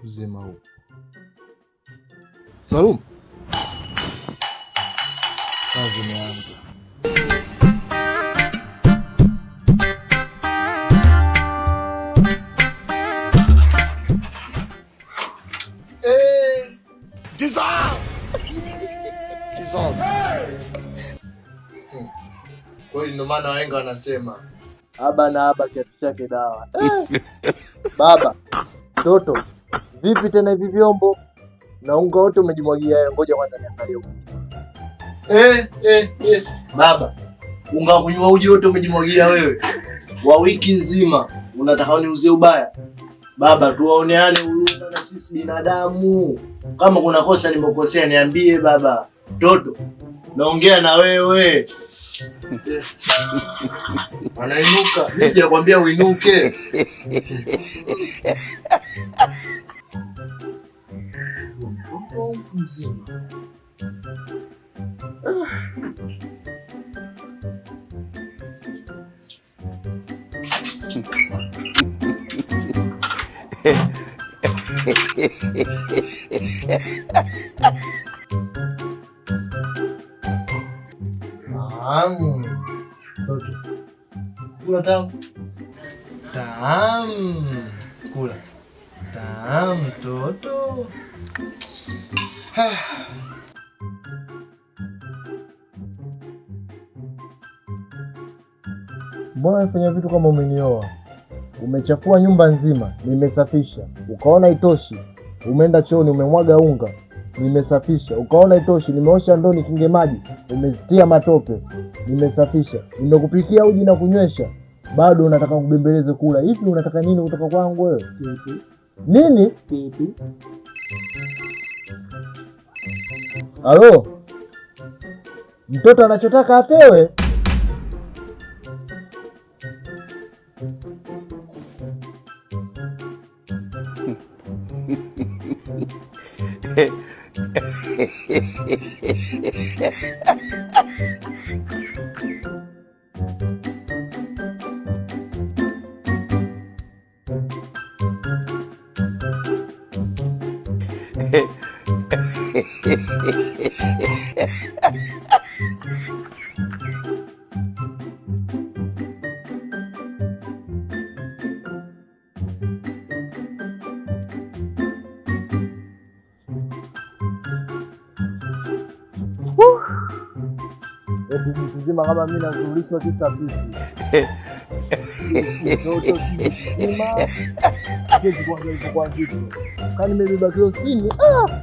Uzima huu. Salum. Kazi imeanza. Eh, Jesus! Jesus. Kweli ndo maana wahenga wanasema Aba na aba kiatu chake dawa. Baba, mtoto, vipi tena hivi vyombo? Na unga wote umejimwagia. Ngoja kwanza niangalie huko. Baba, unga wa kunywa uji wote umejimwagia wewe. Wa wiki nzima unataka uniuzie ubaya? Baba, tuwaoneane huruma na sisi binadamu. Kama kuna kosa nimekosea niambie baba. Toto, naongea na wewe. Anainuka. Mimi sijakwambia uinuke. Mzima. Tamu. Toto. Kula tamu. Tamu. Kula. Tamu toto. Mbona unafanya vitu kama umenioa? Umechafua nyumba nzima, nimesafisha. Ukaona itoshi, umeenda chooni umemwaga unga, nimesafisha. Ukaona itoshi, nimeosha ndoo nikinge maji, umezitia matope, nimesafisha. Nimekupikia uji na kunywesha, bado unataka kubembeleze kula. Hivi unataka nini kutoka kwangu wewe? Nini? Halo? Mtoto anachotaka apewe. Eti mtu mzima kama mimi nazulishwa kisa vipi? Mtoto mzima kesi kwanza ilipokuwa vipi? Kani nimebeba kilo 60.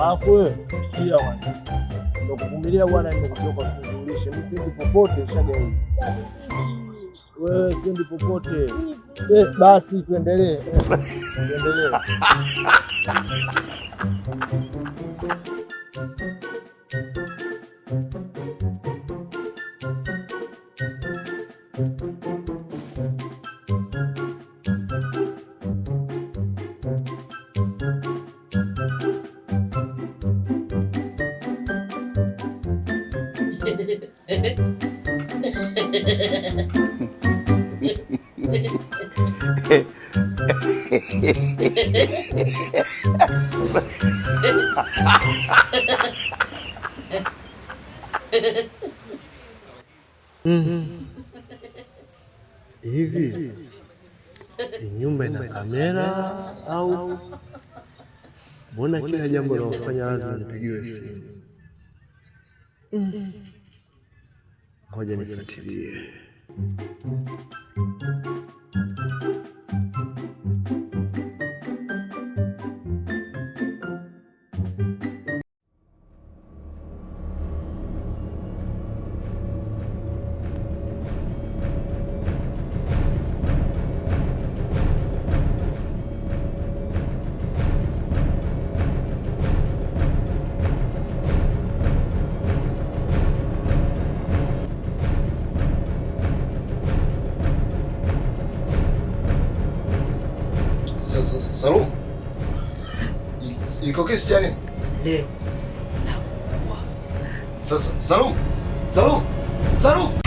Alafu wewe pia bwana. Ndio kuvumilia bwana, nimekuchoka kuzulisha. Mimi siendi popote shaga hii. Wewe siendi popote. Basi tuendelee. Tuendelee. Hivi ni nyumba ina kamera au mbona kila jambo linalofanya lazima nipigiwe simu? Ngoja nifuatilie. Salum. Iko kisu cha nini? Leo nakuua. Sasa Salum. Salum. Salum.